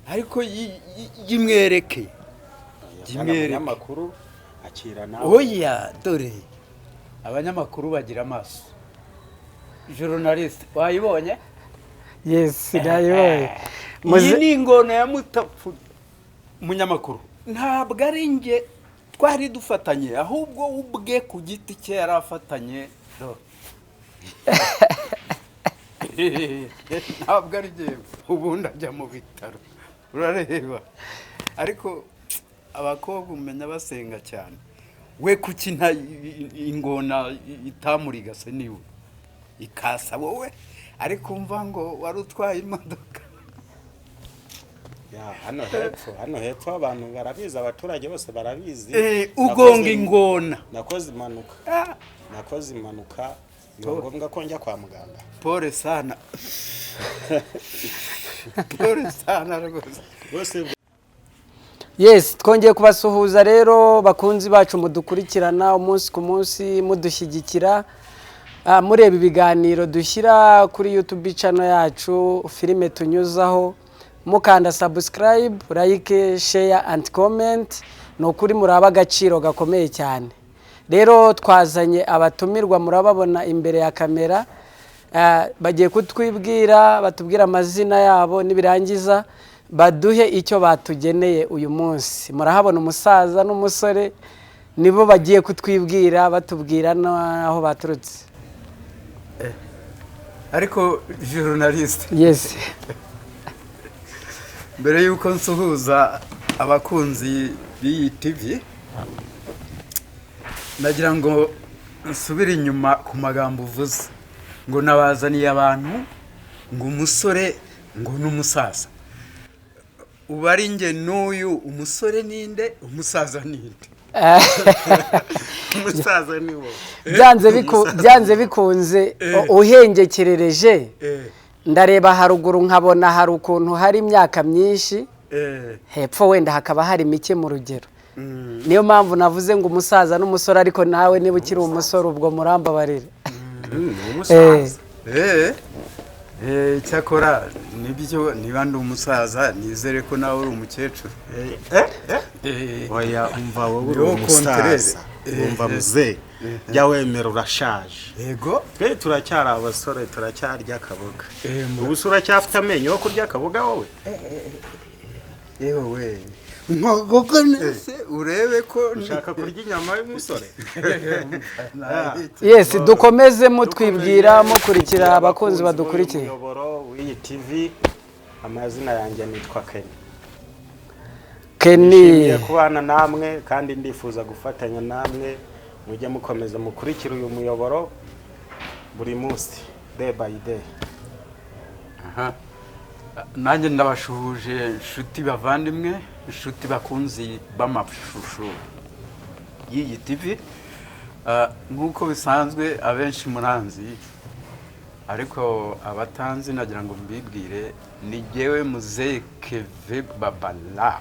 Ariko yimwereke. Bwana Yimwereke. Munyamakuru, akira nawe. Oya, dore abanyamakuru bagira amaso. Journaliste, wayibonye? Yes, nayibonye. Iyi ni ingona ya Mutapfu. Munyamakuru, ntabwo ari njye twari dufatanye, ahubwo ubwe ku giti cye yari afatanye. Do. Ntabwo ari njyewe, ubundi ajya mu bitaro, urareba. Ariko abakobwa umenya basenga cyane we. Kuki nta ingona itamurigase niwe ikasa wowe? Ariko umva ngo wari utwaye imodoka. Ya, hano hepfo abantu barabizi, abaturage bose barabizi. Ugonga ingona. Nakoze impanuka. Ah, Nakoze impanuka, biba ngombwa ko njya kwa muganga. Pole sana, pole sana rwose. Rwose. Yes, twongeye kubasuhuza rero, bakunzi bacu mudukurikirana umunsi ku munsi, mudushyigikira, mureba ibiganiro dushyira kuri YouTube channel yacu, filime tunyuzaho, mukanda subscribe, like, share and comment. Ni ukuri muraba agaciro gakomeye cyane. Rero twazanye abatumirwa, murababona imbere ya kamera. Bagiye kutwibwira, batubwira amazina yabo, nibirangiza baduhe icyo batugeneye uyu munsi. Murahabona umusaza n'umusore, nibo bagiye kutwibwira, batubwira n'aho baturutse. Ariko journaliste, Yes. mbere y'uko nsuhuza abakunzi b'iyi TV, nagira ngo nsubire inyuma ku magambo uvuze ngo nabazaniye abantu, ngo umusore, ngo n'umusaza. Ubu ari njye n'uyu, umusore ninde, umusaza ninde? Umusaza ni wowe. Byanze bikunze, uhengekerereje, ndareba haruguru nkabona hari ukuntu hari imyaka myinshi, hepfo wenda hakaba hari mike mu rugero. Niyo mpamvu navuze ngo umusaza n'umusore, ariko nawe niba ukiri umusore, ubwo murambabarire. Ni umusaza. Cyakora nibyo, niba ndi umusaza, nizere ko nawe uri umukecuru. Oya, umva, wowe uri Niwo contraire. umusaza. Wumva muze, jya wemera urashaje. Yego. Twe turacyari abasore, turacyarya akaboga. Eh. Ubu se uracyafite amenyo yo kurya akaboga wowe? Yewe we, nkogogo nese urebe ko Ushaka kurya inyama y'umusore? Yes, dukomeze mutwibwira, mukurikira abakunzi badukurikiye. Umuyoboro w'iyi TV, amazina yanjye nitwa Kenny. Kenny. Nishimiye kubana namwe kandi ndifuza gufatanya namwe. Mujye mukomeza mukurikire uyu muyoboro buri munsi, day by day. Aha. Nanjye ndabashuhuje, inshuti bavandimwe, inshuti bakunzi b'amashusho y'iyi TV. Nk'uko bisanzwe, abenshi muranzi, ariko abatanzi nagira ngo mbibwire: ni jyewe Muzehe Keve Babala.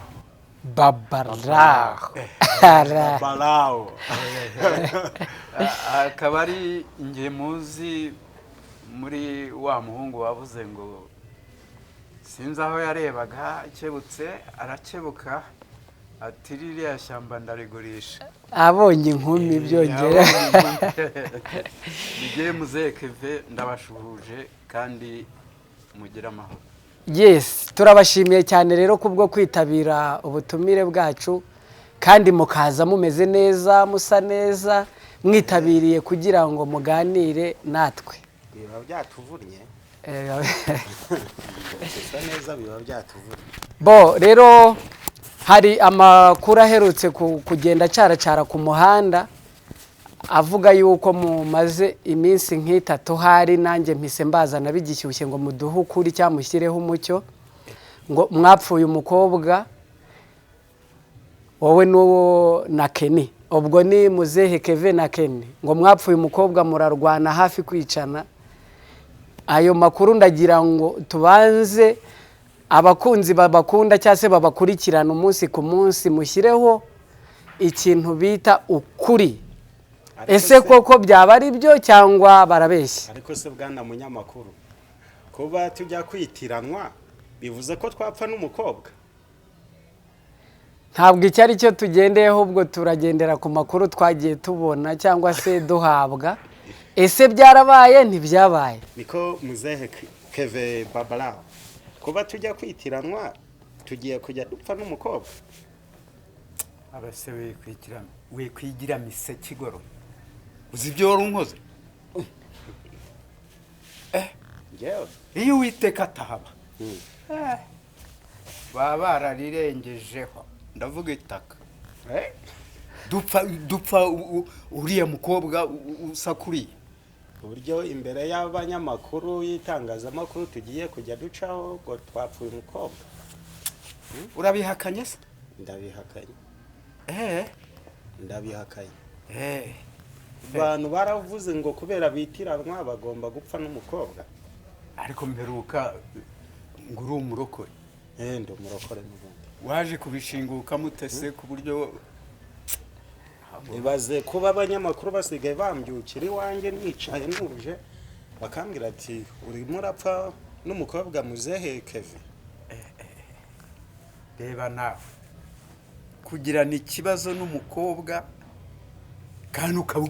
Babara. Barawo. Akaba ari njye muzi muri wa muhungu wavuze ngo sinzi aho yarebaga akebutse, arakebuka ati: "Ririya shyamba ndarigurisha." Abonye inkumi byongera. Nijye Muzehe Keve, ndabashuhuje kandi mugire amahoro. Yes, turabashimiye cyane rero kubwo kwitabira ubutumire bwacu, kandi mukaza mumeze neza, musa neza, mwitabiriye kugira ngo muganire natwe. Biba byatuvunnye. Gusa neza biba byatuvunnye. Bo rero hari amakuru aherutse kugenda acaracara ku muhanda, avuga yuko mumaze iminsi nk'itatu hari, nanjye mpise mbazana bigishyushye ngo muduhe ukuri cyangwa mushyireho umucyo, ngo mwapfuye umukobwa, wowe n'uwo na Kenny. Ubwo ni Muzehe Keve na Kenny, ngo mwapfuye umukobwa, murarwana hafi kwicana. Ayo makuru ndagira ngo tubanze abakunzi babakunda cyangwa se babakurikirana umunsi ku munsi, mushyireho ikintu bita ukuri. Ariko Ese koko byaba ari byo cyangwa barabeshya? Ariko se bwana munyamakuru, kuba tujya kwitiranwa Bivuze ko twapfa n'umukobwa. Ntabwo icyo ari cyo tugendeyeho, ubwo turagendera ku makuru twagiye tubona cyangwa se duhabwa. Ese byarabaye, ntibyabaye? Niko muzehe Keve Babara, kuba tujya kwitiranwa, tugiye kujya dupfa n'umukobwa. Abase wikwigira, wikwigira miseke igoroye, uzi ibyo wari unkoze? Njyewe? Iyo Uwiteka atahaba, baba bararirengejeho, ndavuga itaka. Eh? Dupfa uriya mukobwa usa kuriya. Uburyo imbere y'abanyamakuru y'itangazamakuru tugiye kujya ducaho ngo twapfuye umukobwa. Urabihakanye se? Ndabihakanye. Eh. Ndabihakanye. Eh. Abantu baravuze ngo kubera bitiranwa bagomba gupfa n'umukobwa. Ariko mperuka ngo uri umurokore. Eh, ndi umurokore n'ubundi. Waje kubishinguka mutese ku buryo? Ibaze kuba abanyamakuru basigaye bambyukira iwanjye nicaye ntuje, bakambwira ati: "Urimo urapfa n'umukobwa, muzehe Keve." Reba nawe, kugirana ikibazo n'umukobwa kandi ukaba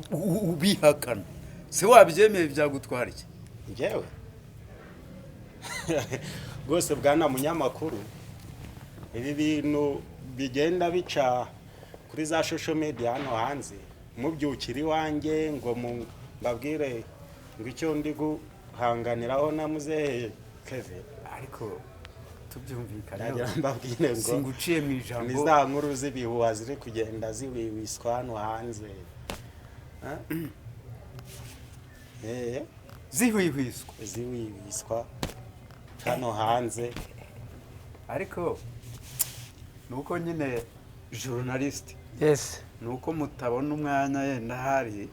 ubihakana, se wabyemeye byagutwara iki? Njyewe rwose, bwana munyamakuru, ibi bintu bigenda bica kuri za social media hano hanze, mubyukira iwanjye ngo mbabwire ngo icyo ndi guhanganiraho na muzehe Keve, Ariko tubyumvikaneho. Ndagira mbabwire ngo Singuciye mu ijambo. ni za nkuru z'ibihuha ziri kugenda ziwiwiswa hano hanze. Ha? Eh, Zihwihwiswa. Ziwiwiswa hano hanze. Ariko nuko nyine journaliste, Yes. nuko mutabona umwanya yenda hari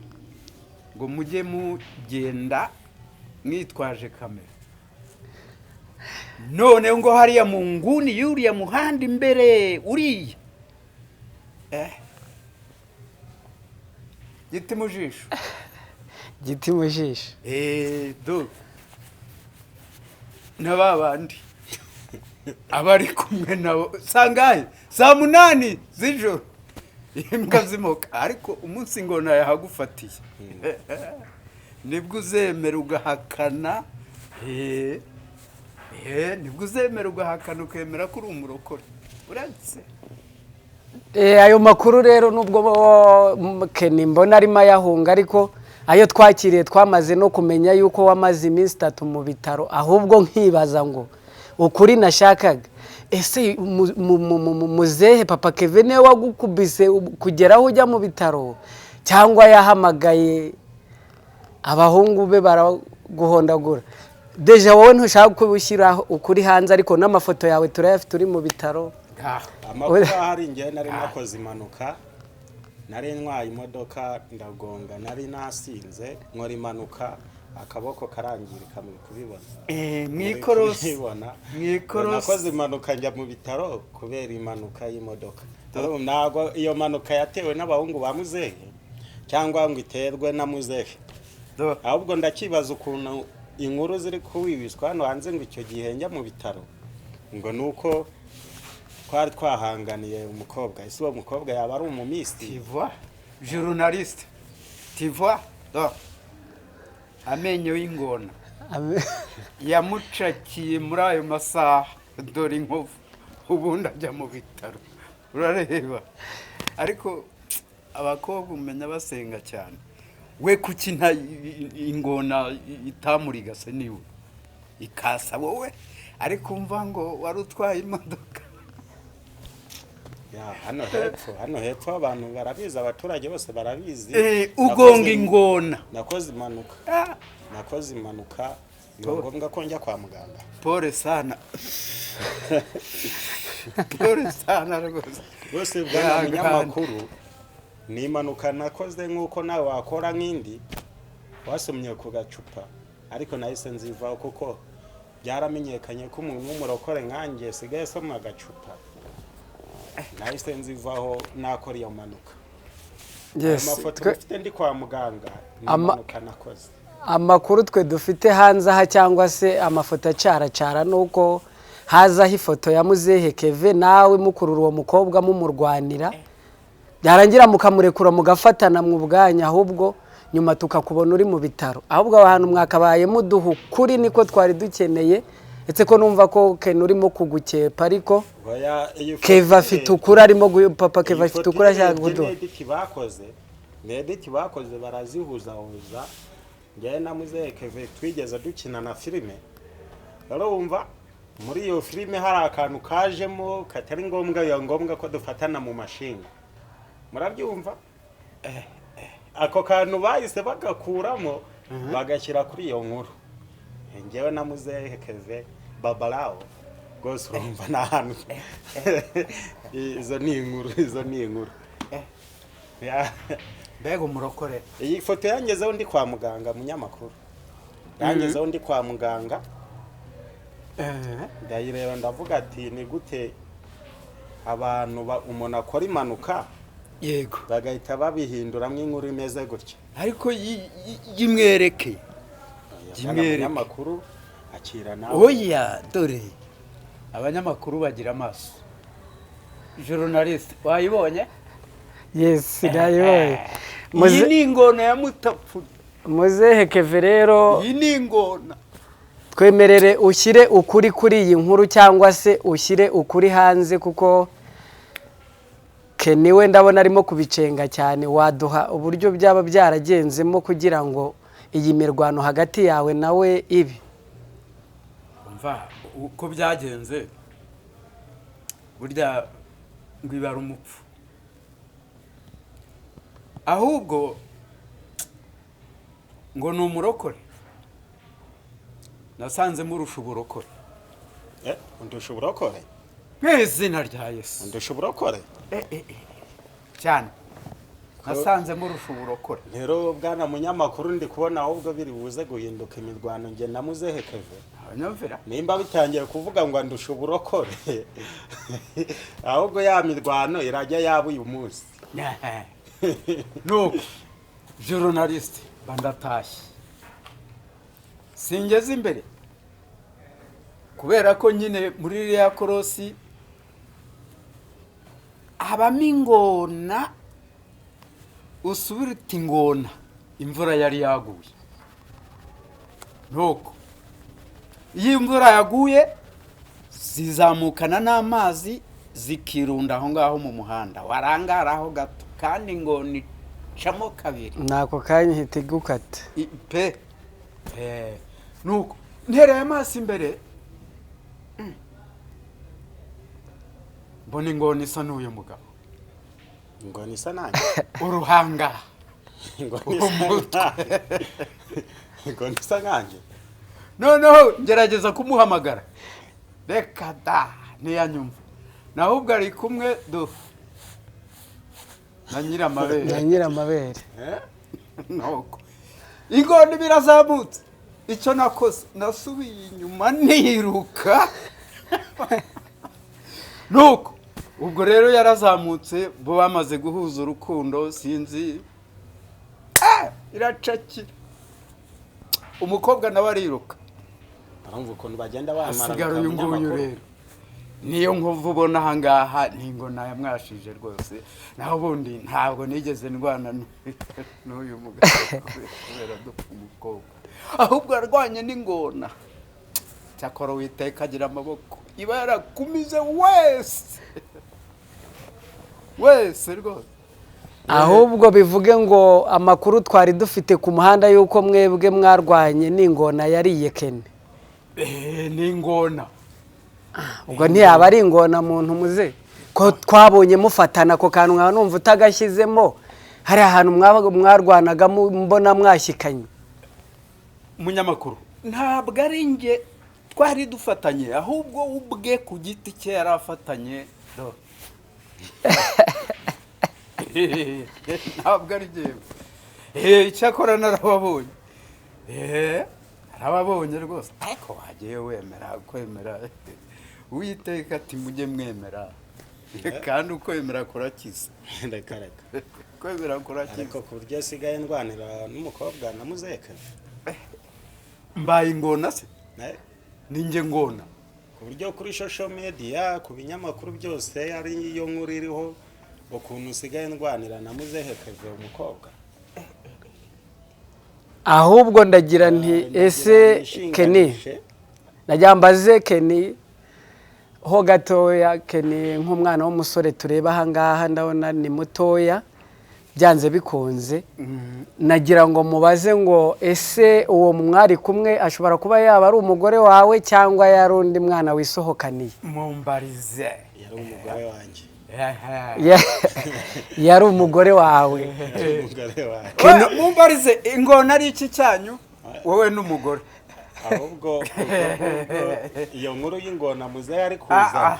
ngo mujye mugenda mwitwaje kamera, none ngo hariya mu nguni y'uriya muhanda imbere uriya, giti mu jisho. Giti mu jisho. Do na ba bandi abari kumwe nabo sangahe, saa 8 z'ijoro, imbwa zimoka. Ariko umunsi ngona yahagufatiye nibwo uzemera ugahakana. Nibwo uzemera ugahakana, ukemera ko uri umurokore uretse. Ayo makuru rero, nubwo Kenny mbona arimo ayahunga, ariko ayo twakiriye twamaze no kumenya yuko wamaze iminsi 3 mu bitaro. Ahubwo nkibaza ngo ukuri nashakaga, ese muzehe Papa Kevin niwe wagukubise kugera aho ujya mu bitaro, cyangwa yahamagaye abahungu be baraguhondagura? Déjà wowe ntushaka kubishyira ukuri hanze, ariko n'amafoto yawe turayafite uri mu bitaro. Amakuru ahari, njyewe nari nakoze impanuka, nari ntwaye imodoka ndagonga, nari nasinze, nkora impanuka, akaboko karangirika, muri kubibona. Mu Muri ikorosi. kubibona. Mu ikorosi. Nakoze impanuka njya mu bitaro kubera impanuka y'imodoka. Ntabwo iyo mpanuka yatewe n'abahungu ba muzehe cyangwa ngo iterwe na muzehe. Ahubwo ndakibaza ukuntu inkuru ziri kuwibiswa hano hanze ngo icyo gihe njya mu bitaro ngo ni uko twari twahanganiye umukobwa. Ese uwo mukobwa yaba ari umumiss? Tu vois, journaliste, tu vois, do amenyo y'ingona yamucakiye muri ayo masaha, dore inkovu, ubundi ajya mu bitaro. Urareba, ariko abakobwa umenya basenga cyane. We kuki nta ingona itamurigase niwe ikasa wowe, ariko umva ngo wari utwaye imodoka? Ya, hano hepfo abantu barabizi, abaturage bose barabizi. Ugonga ingona. Nakoze impanuka. Nakoze impanuka, biba ngombwa ko njya kwa muganga. Pole sana, pole sana rwose. Rwose bwana munyamakuru, ni impanuka nakoze nk'uko nawe wakora nk'indi wasomye ku gacupa, ariko nahise nzivaho kuko byaramenyekanye ko umuntu w'umurokore nkanjye sigaye asoma agacupa. Nahise nzivaho nakora iyo mpanuka. Ayo mafoto mufite ndi kwa muganga ni impanuka nakoze. Amakuru twe dufite hanze aha cyangwa se amafoto acaracara ni uko Hazaho ifoto ya muzehe Keve nawe mukurura uwo mukobwa mumurwanira, byarangira mukamurekura mugafatana mu bwanya, ahubwo nyuma tukakubona uri mu bitaro. Ahubwo aho hantu mwakabaye muduha ukuri, niko twari dukeneye. Ndetse ko numva ko Ken urimo kugukepa, ariko Oya, iyi foto Keve afite urebye- ukuri arimo papa Keve iyi afite foto ukuri ashaka urebye kuduha. ni edit bakoze, ni edit bakoze, barazihuzahuza. Njyewe na muzehe Keve twigeze dukina na filime, urumva muri iyo filime hari akantu kajemo katari ngombwa, biba ngombwa ko dufatana mu mashinga, murabyumva. Ako kantu bahise bagakuramo bagashyira kuri iyo nkuru. Njyewe na muzehe Keve babarawo rwose, urumva ni ahantu izo ni inkuru, izo ni inkuru. Ya. Mbega umurokore! Iyi foto yangezeho ndi kwa muganga, munyamakuru, yangezeho ndi kwa muganga. Ndayireba ndavuga ati: "Ni gute abantu umuntu akora impanuka bagahita babihinduramo inkuru imeze gutya?" Ariko yimwereke. Bwana Yimwereke. munyamakuru, akira nawe. Oya, dore abanyamakuru bagira amaso. Journaliste, wayibonye? Yes, nayibonye. Iyi ni ingona ya mutapfu. Muzehe Keve rero, Iyi ni ingona. twemerere ushyire ukuri kuri iyi nkuru, cyangwa se ushyire ukuri hanze, kuko Kenny we ndabona arimo kubicenga cyane. Waduha uburyo byaba byaragenzemo kugira ngo iyi mirwano hagati yawe nawe ibe? Umva uko byagenze. Burya ngo ibara umupfu, ahubwo ngo ni umurokore, nasanze murusha uburokore. Eh, undusha uburokore? Mu izina rya Yesu! Undusha uburokore? Cyane, nasanze murusha uburokore. Rero bwana munyamakuru, ndi kubona ahubwo biri buze guhinduka imirwano njye na muzehe Keve. Abanyumvira. Nimba bitangiye kuvuga ngo andusha uburokore, ahubwo ya mirwano irajya yaba uyu munsi. Nuko journaliste, bandatashye, singeze imbere kubera ko nyine muri iriya korosi habamo ingona. Usubira uti ingona, imvura yari yaguye. Nuko iyo imvura yaguye zizamukana n'amazi, zikirunda aho ngaho mu muhanda, warangaraho gato kandi ingona icamo kabiri. Nako kanya ihita igukata. Pe. Nuko ntereye amaso imbere, mbona ingona isa n'uyu mugabo. Ingona isa nanjye? Uruhanga. Ingona isa nkanjye? Ingona isa nkanjye? Noneho ngerageza kumuhamagara, reka da, ntiyanyumva. Naho ubwo ari kumwe du na nyiramabere. Na nyiramabere. Nuko ingona birazamutse, icyo nakoze nasubiye inyuma niruka. Nuko ubwo rero yarazamutse, bo bamaze guhuza urukundo, sinzi. Iracakira, umukobwa nawe ariruka. Urumva ukuntu bagenda bamara. Hasigara uyu nguyu rero, niyo nkovu ubona aha ngaha, ni ingona yamwashije rwose. Naho ubundi ntabwo nigeze ndwana n'uyu mugabo kubera dupfa umukobwa, ahubwo arwanye n'ingona. Cyakora Uwiteka agira amaboko, iba yarakumize wese wese rwose. Ahubwo bivuge ngo amakuru twari dufite ku muhanda y'uko mwebwe mwarwanye n'ingona yariye Kenny. Ni ingona. Ubwo ntiyaba ari ingona muntu muze ko twabonye mufatana ako kantu, nkaba numva utagashyizemo hari ahantu mwarwanaga mbona mwashyikanye. Umunyamakuru, ntabwo ari njye twari dufatanye, ahubwo we ubwe ku giti cye yari afatanye do. Ntabwo ari njyewe. Icyakora narababonye. Narababonye rwose. Ariko wagiye wemera kwemera Uwiteka ati: "Mujye mwemera", kandi ukwemera kurakiza. Reka reka. Kwemera kurakiza. Ariko ku buryo asigaye ndwanira n'umukobwa na muzehe? Mbaye ingona se? Eh, Ni njye ngona. Ku buryo kuri social media, ku binyamakuru byose ari iyo nkuru iriho, ukuntu usigaye ndwanira na muzehe Keve umukobwa. Ahubwo ndagira nti ese Kenny, Nishinganishe. Najya mbaze Kenny ho gatoya. Kenny, nk'umwana w'umusore tureba ahangaha, ndabona ni mutoya byanze bikunze. Nagira ngo mubaze ngo ese uwo mwari kumwe ashobora kuba yaba ari umugore wawe cyangwa yari undi mwana wisohokaniye? Mumbarize. Yari umugore wanjye. Yari umugore wawe? Yari umugore wanjye. Oya, mumbarize ingona ari iki cyanyu wowe n'umugore. Ahubwo ubwo ngubwo iyo nkuru y'ingona muzehe ari kuzana,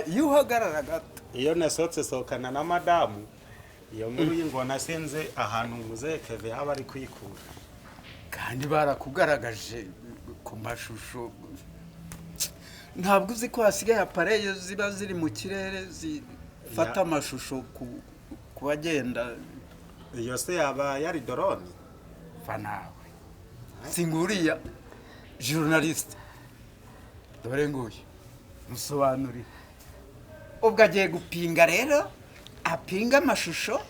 Iyo uhagarara gato. Iyo nasohotse sohokana na madamu, iyo nkuru y'ingona sinzi ahantu muzehe Keve yaba ari kuyikura. Kandi barakugaragaje ku mashusho. Ntabwo uzi ko hasigaye appareils ziba ziri mu kirere zifata amashusho ku bagenda? Iyo se yaba yari drone? Va nawe, si nguriya journaliste, dore nguyu musobanurire. Ubwo agiye gupinga rero, apinga amashusho,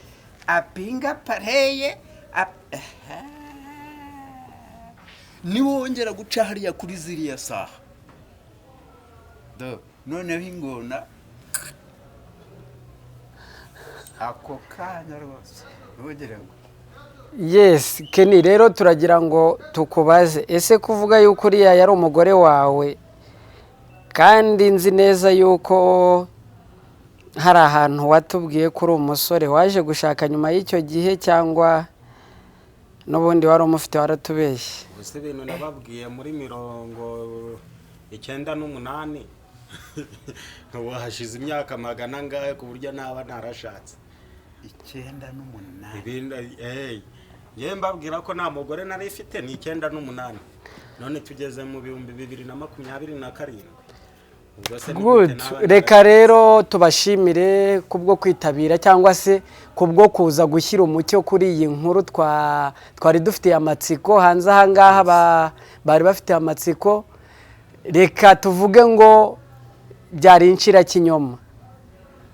apinga appareil. Niwongera guca hariya kuri ziriya saha do, noneho ingona ako kanya rwose ntugire ngo. Yes, Kenny, rero turagira ngo tukubaze: ese kuvuga yuko uriya yari umugore wawe, kandi nzi neza yuko hari ahantu watubwiye ko uri umusore waje gushaka nyuma y'icyo gihe, cyangwa n'ubundi wari umufite waratubeshye? Gusa ibintu nababwiye muri 98, ubu hashize imyaka magana angahe, ku buryo naba narashatse? 98? Ibindi yewe mbabwira ko nta mugore nari ifite ni 98, none tugeze mu 2027. Ubwo se ni gute Good. naba Reka rero tubashimire kubwo kwitabira cyangwa se kubwo kuza gushyira umucyo kuri iyi nkuru twari dufitiye amatsiko hanze aha ngaha. Bari bafitiye amatsiko. Reka tuvuge ngo byari inshirakinyoma.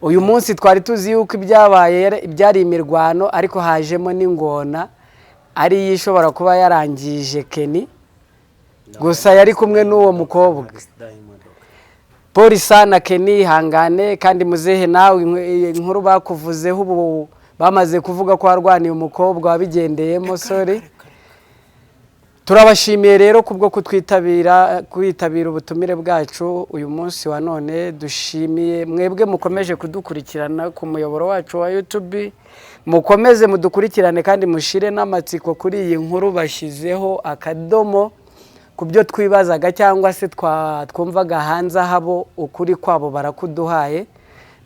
Uyu munsi twari tuzi yuko ibyabaye byari imirwano, ariko hajemo n'ingona ariyo ishobora kuba yarangije Kenny. Gusa yari kumwe n'uwo mukobwa. Polisa na Kenny, ihangane. Kandi muzehe nawe, inkuru bakuvuzeho ubu bamaze kuvuga ko warwaniye umukobwa wabigendeyemo, sorry. Turabashimiye rero kubwo kutwitabira, kwitabira ubutumire bwacu uyu munsi wa none. Dushimiye mwebwe mukomeje kudukurikirana ku muyoboro wacu wa YouTube. Mukomeze mudukurikirane kandi mushire n'amatsiko kuri iyi nkuru. Bashyizeho akadomo ku byo twibazaga cyangwa se twumvaga hanze ahabo, ukuri kwabo barakuduhaye.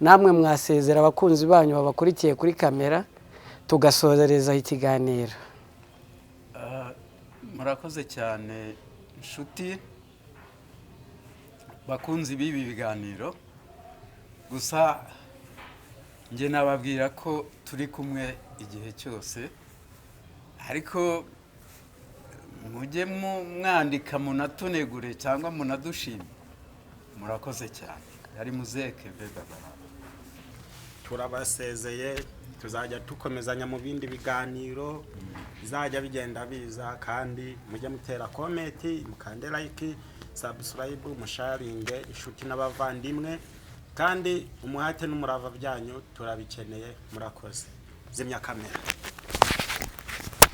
Namwe mwasezera abakunzi banyu babakurikiye kuri kamera, tugasoreza ikiganiro. Murakoze cyane inshuti bakunzi b'ibi biganiro. Gusa njye nababwira ko turi kumwe igihe cyose, ariko mujye mwandika munatunegure cyangwa munadushime. Murakoze cyane. Yari muzehe Keve Babara. Turabasezeye, tuzajya dukomezanya mu bindi biganiro bizajya bigenda biza. Kandi mujye mutera comment, mukande like, subscribe, musharinge inshuti n'abavandimwe. Kandi umuhate n'umurava byanyu turabikeneye. Murakoze. Zimya kamera.